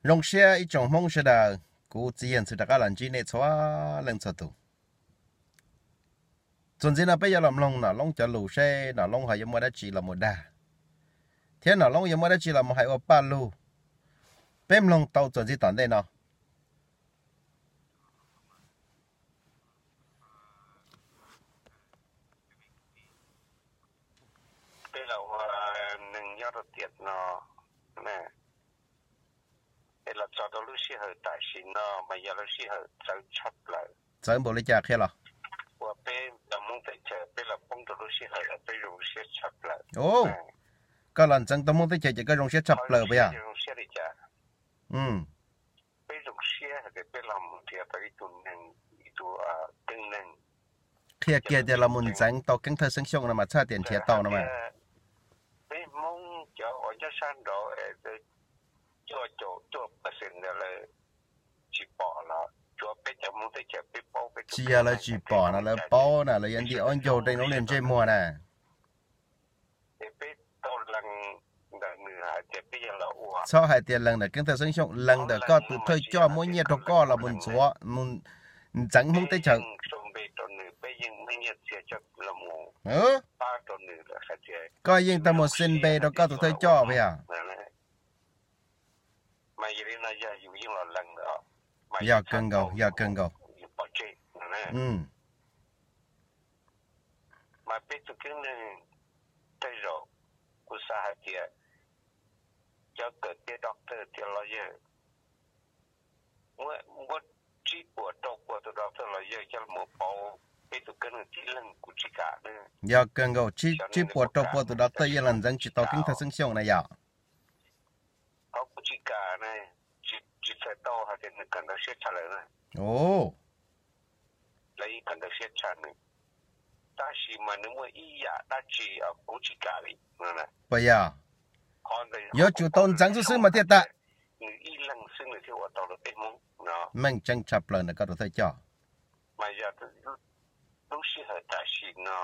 Zoo siab ib tsoom Hmoob sawv daws, kuv Txiv Yawg Ntxwg rov qab los ntsib nej txhua leej txhua tus. Txuas ntxiv no peb yuav los mloog Nom Loob cov lus seb Nom Loob ho yuav muaj dab tsi los mus dag, thiab Nom Loob yuav muaj dab tsi los mus hais ua paj lug. Peb mloog tau txuas ntxiv tom ntej no. Peb los ua neeg nyob rau tiam no, peb los txog rau lub sij hawm tam sim no mas yog lub sij hawm txawv tshaj plaws. Txawv npaum li cas qhia los? Ua peb cov Hmoob teb chaws peb los poob rau lub sij hawm peb zoo siab tshaj plaws. Koj los ntxeev tau Hmoob teb chaws ces koj zoo siab tshaj plaws puas yog? Zoo siab li cas? Peb zoo siab hais tias peb los mus nrhiav tau ib tug neeg, ib tug keeb neeg. Qhia kiag tias los mus ntxeev tau Keeb Thawj Xeeb Xyooj no mas txhaj tias nrhiav tau no mas. Peb Hmoob cov uas nyob sab nraud cuaj caum cuaj percent ntawd lawv tsis pom los tsuav peb cov Hmoob teb chaws peb paub peb tsis yog lawv tsis pom no, lawv paub na, lawv yuav ntim ob ncaug rau lub niag ntsej muag na. Peb tau lees ntawm nws hais tias peb yog los ua. Txhob hais tias lees ntawm Keeb Thawj Xeeb Xyooj, lees ntawm koj tus thawj coj muab nyiaj rau koj los mus ntxuav, mus ntxeev Hmoob teb chaws. Sau npe rau nws, peb yeej muaj nyiaj txiag coj los mus pab rau nws lawm hais tias koj yeej tau mus xin npe rau koj tus thawj coj puas yog? Mas yog li no yog yus yeej los lees lawm. Yog kawg nkaus, yog kawg nkaus. Yus pov tseg. Mas peb tus keeb neeg tej zaum kuv xav hais tias cov kawm tiav doctor tiav lawyer, muab tsib puas rau puas tus doctor lawyer coj los pauv peb tus keeb neeg tib leeg kuv tsis kam. Yog kawg nkaus, tsib puas rau puas tus doctor yeej los ntxeev tsis tau Keeb Thawj Xeeb Xyooj na yom. Qhov kuv tsis kam na, tsis txhais tau hais tias nws kawm ntawv siab tshaj lawv na. Lawv yeej kawm ntawv siab tshaj nws, tab sis mas nws muaj ib yam dab tsi kuv tsis kam li. Puas yog? Yuav tsum tau ntxeev xwb xwb mas thiaj tag. Nws ib leeg xwb nws thiaj ua tau rau peb Hmoob no. Meej tseeb tshaj plaws ntawm koj tus thawj coj. Mas yog lub sij hawm tam sim no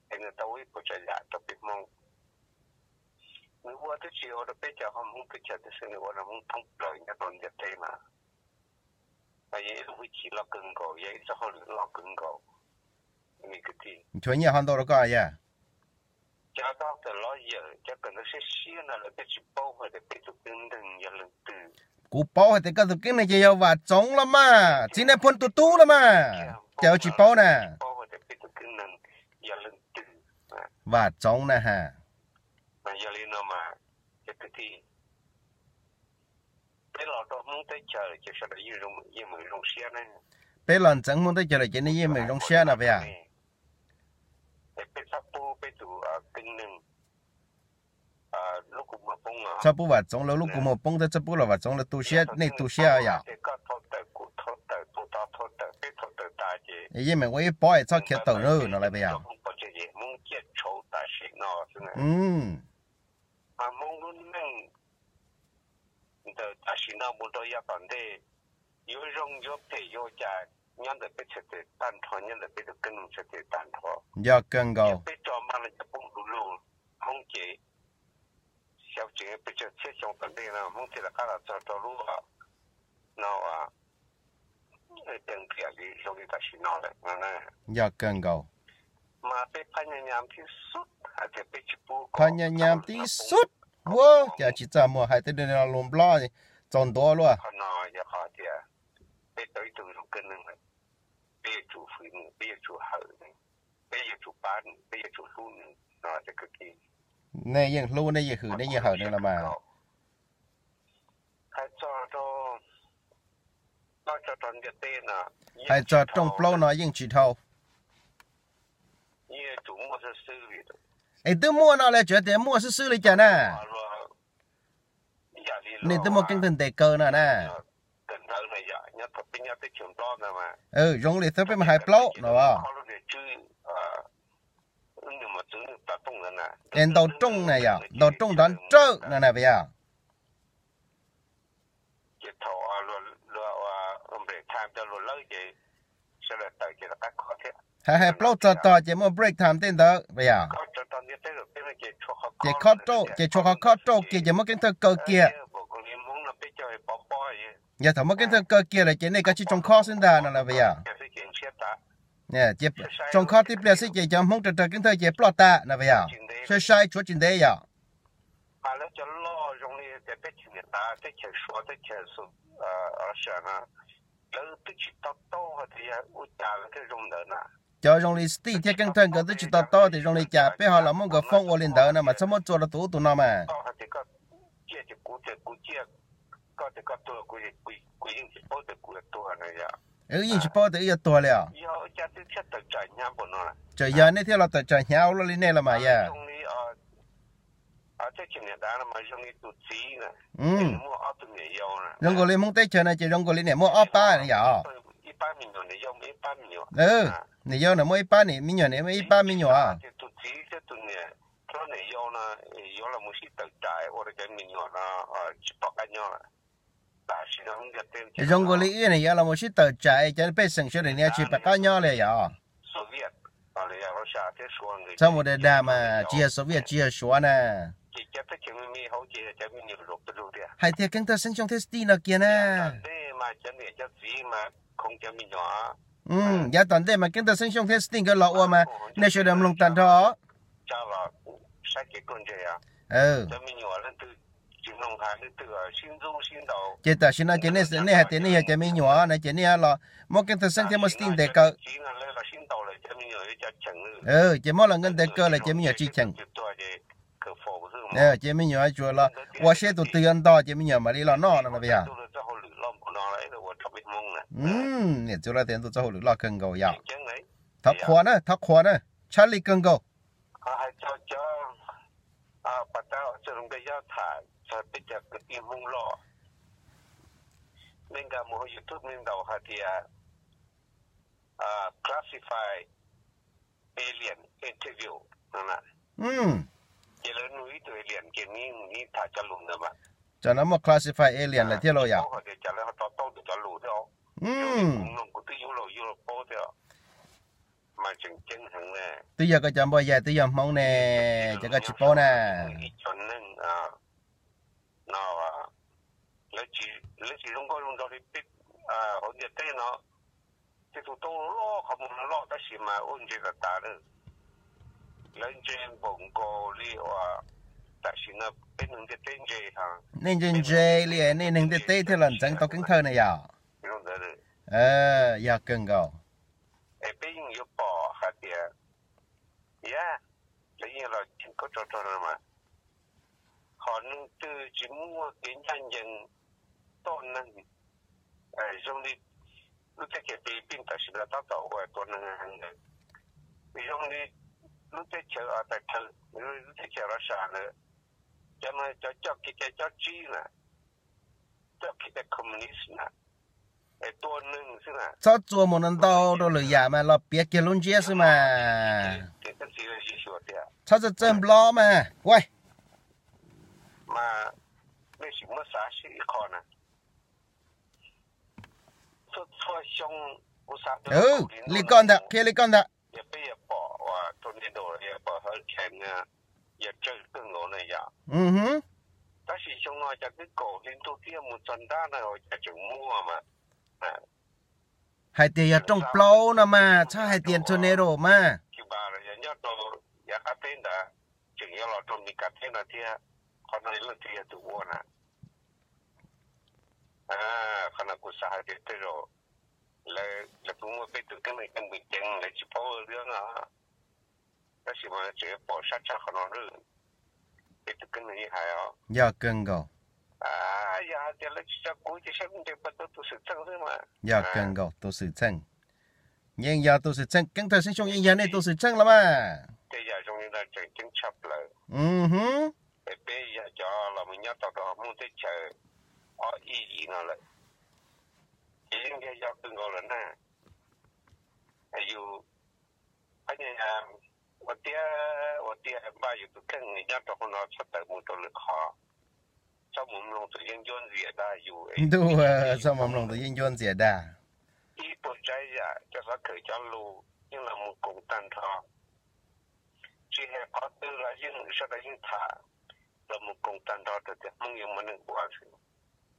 es nws tau ua ib puas tsav yam rau peb Hmoob. Nws ua twb tsis ua rau peb cov Hmoob teb chaws tiam sis nws ua rau Hmoob thoob plaws nyob rau ntiaj teb no. Mas yog ib lub hwj chim loj kawg nkaus, yog ib txoj hauj lwm loj kawg nkaus. Nchuav nyiaj ho ntau rau koj yog? Cov doctor lawyer, cov kawm ntawv siab siab no lawv thiaj tsis paub hais tias peb tus keeb neeg yog leej twg. Kuv paub hais tias koj tus keeb neeg ces yog Vam Txoov los mas, txiv Nais Phoo tus tub los mas, cas tsis paub na? Paub hais tias peb tus keeb neeg yog leej twg. Vam Txoov na has. Mas yog li no mas, cov kwv tij, peb los rau Hmoob teb chaws ces sawv daws yeej meem zoo siab ne. Peb los ntxeev Hmoob teb chaws lawm ces nej yeej meem zoo siab no puas yog? Es peb txhob pub peb tus keeb neeg lub kua muag poob. Txhob pub Vam Txoov lawv lub kua muag poob thiab txhob pub los Vam Txoov lawv tu siab, nej tu siab yom. Koj thau tawm kuv thau tawm tus tod thau tawm peb thau tawm tas ces yeej meem ua ib pob es txhob khiav tawm na no lawv puas yog? Hmoob ciaj tshauv tam sim no xwb. Mas Hmoob lub neej ntawm tam sim no mus rau yav tom ntej yuav zoo yuav phem yuav ua cas nyob ntawm peb txhais tes tag nrho, nyob ntawm peb tus keeb neeg txhais tes tag nrho. Yog kawg nkaus. Peb tso maj los cov poob du lug Hmoob ces xyov tseem pes tsawg txhiab xyoo tom ntej no Hmoob thiaj rov qab los txog rau lub no ua teeb riam li zoo li tam sim no lawm. Yog kawg nkaus. Mas peb phaj nyas nyas tib xub hais tias peb tsis pub, phaj nyas nyas tib xub, ua cas tsis txaj muag hais tej no lus Nplog txaus ntuav luaj. Qhov no yog qhov tias peb tau ib tug zoo keeb neeg lawm, peb yuav tsum hwm nws, peb yuav tsum hawm nws, peb yuav tsum pab nws, peb yuav tsum hlub nws no. Nej yeej hlub, nej yeej hwm, nej yeej hawm nws los mas. Hais txog rooj plaub no yeej tsis dhau. Es twb muaj no lawv tseem tias muaj xwb xwb li cas na? Nej twb muaj keeb twg ntes kaw no na? Zoo li thaum peb mus hais plaub no. Es ntaus rooj na yom, ntaus rooj nrov nrawm no na puas yog? Hais hais plaub txog tog ces muaj break time tej ntawd puas yog? Ces khob rauj, ces tshuav qhov khob rauj kiag ces muab keeb thawj kaw kiag. Yog thaum muab Keeb Thawj kaw kiag lawm ces nej kav tsij tsoo khob xwb ntag no los puas yog? Ces tsoo khob tib pliag xwb ces cov Hmoob raws raws Keeb Thawj ces ploj tas no puas yog? Sai sai tshuav tsis ntev yom. Cov zoo li Steve thiab Keeb Thawj nkawd twb tsis to taub tias zoo li cas peb ho los muab nkawd foob ua li ntawd no mas txhob muab txua rau tus ub tus no mas. Wb yeej tsis paub tias wb yuav tuag li os. Tseem yog nej thiaj los tawm tsam hnyav ua luaj li nej los mas yog. Zoo nkaus li Hmoob teb chaws no ces zoo nkaus li niam muaj ob pab yom. Niam yau na muaj ib pab niam me nyuam, niam muaj ib pab me nyuam. Zoo nkaus li wb niam yau los mus sib tawm tsam cov pej xeem sawv daws niaj tsis pom qab nyob li yom. Txhob mus dag dag mas tsis yog Soviet tsis yog Suav na. Hais tias Keeb Thawj Xeeb Xyooj thiab Steve no kiag na. Yav tom ntej mas Keeb Thawj Xeeb Xyooj thiab Steve nkawd los ua mas nej sawv daws mloog tag nrho. Ces tam sim no ces nej hais tias nej yog cov me nyuam no ces nej los muab Keeb Thawj Xeeb thiab muab Steve ntes kaw. Ces muab los nkawd ntes kaw lawm ces me nyuam tsis cheem. Ces me nyuam tsuas los ua seb tus twg yuav ntog ces me nyuam mam li los noj no los puas yog? Niam txiv lawv tias ntuj txoj hauj lwm loj kawg nkaus yom. Thov qhuas na, thov qhuas na, tshaj lij kawg nkaus. Cov no muaj classified alien lawm thiab los yom. Twb yog koj cov npoj yaig twb yog Hmoob ne, ces koj tsis paub na. Nej ntse ntse li nej neeg ntiaj teb thiaj los ntxeev tau Keeb Thawj na yom. Yog kawg nkaus. Zoo li lub teb chaws Philippines tam sim no tab tom ua tua neeg heev ntawd, zoo li lub teb chaws, lub teb chaws Russia ntawd, cov no cov coj kev cai cob tsib na, coj kev cai communist na, es tua neeg xwb na. Txhob txua mus no ntau rau lwm yam mas los piav kiag lub ntsiab xwb mas. Txhob txawj txawj nplo mas. Mas nej sim muab xav seb ib qho na, txhua txhua xyoo kuv xav li koj ntag, qhia li koj ntag. Yog peb yuav pom tornado, yog pom hurricane, yog tsawg kawg nkaus na yom. Tab sis xyoo no cas twb kaum hli ntuj thiab mus txog nrab na ua cas tseem muaj mas. Hais tias yog rooj plaub no mas txhob hais tias tornado mas. Cuba los yog nyob rau yav qab teb ntawd, tseem yuav los rau Meskas teb no thiab. Qhov no leej twg yog tus ua na? Qhov no kuv xav hais tias tej zaum lawv, lawv kuj muaj peb tus keeb meem keeb meem ceev lawv tsis paub ua liab no, tab sis mas tseem yuav pom sab tshaj qhov no, peb tus keeb meem yeej hais os. Yog kawg nkaus. Yog hais tias lawv tsis tso kuv ces saib kuv nres puas tau tus xwm txheej xwb mas. Yog kawg nkaus, tus xwm txheej. Yeej yog tus xwm txheej, Keeb Thawj Xeeb Xyooj yeej yog nej tus xwm txheej los mas. Tej yam zoo li no tseem ceeb tshaj plaws. Es peb yog cov los mus nyob tau rau Hmoob teb chaws ob ib yim no lawm, ces yeej yog yog kawg nkaus lawm na. Yus ua tiag ua tiag npaj yus tus kheej nyob rau hauv no txhob tawm mus rau lwm qhov, txhob mus mloog tus yeeb ncuab ntxias dag yus. Ntuj, txhob mus mloog tus yeeb ncuab ntxias dag. Ib puas tsav yam cov xov khawm cov lus yeej los mus koom tag nrho. Tsis hais qhov twg los yeej sawv daws yeej tham los mus koom tag nrho rau tias Hmoob yuav muaj neeg ua xwb.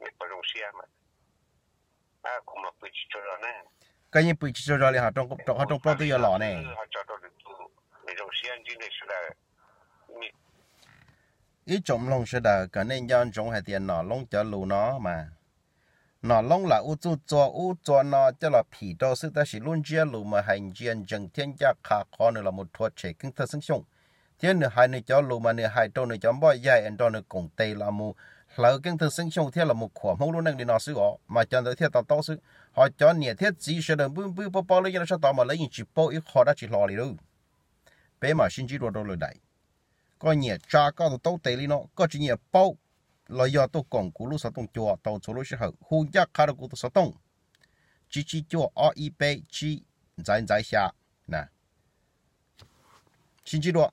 Nej puas zoo siab mas? Koj yeej pw tsis tsaug zog li, qhov rooj plaub twb yuav los ne. Ib tsoom mloog sawv daws, kom nej nco ntsoov hais tias Nom Loob cov lus no mas, Nom Loob lam ua txuj txua ub txua no coj los phim rau xwb, tab sis lub ntsiab lus mas hais ntsia ntsees thiab ncaj qha qhov nws los mus rhuav tshem Keeb Thawj Xeeb Xyooj, thiab nws hais nws cov lus mas nws hais rau nws cov npoj yaig nrog nws koom tes los mus hlawv Keeb Thawj Xeeb Xyooj thiab los mus khuam Hmoob lub neej li no xwb os, mas cov ntawd thiaj to taub xwb. Ho cov niam thiab txiv sawv daws npwb npwb paub paub lub yeej lub sab tod mas lawv yeej tsis paub ib qho dab tsi hlo li lauj. Peb mam sib ntsib dua rau lwm daim. Koj nyiam tsa koj tus taub tes li no, koj tsis nyiam paub los yog tuaj koom kuv lub xov tooj cua tau txhua lub sij hawm, hu ncaj qha rau kuv tus xov tooj tsib tsib cuaj ob ib peb tsib ntxaiv ntxaiv xya. Sib ntsib dua.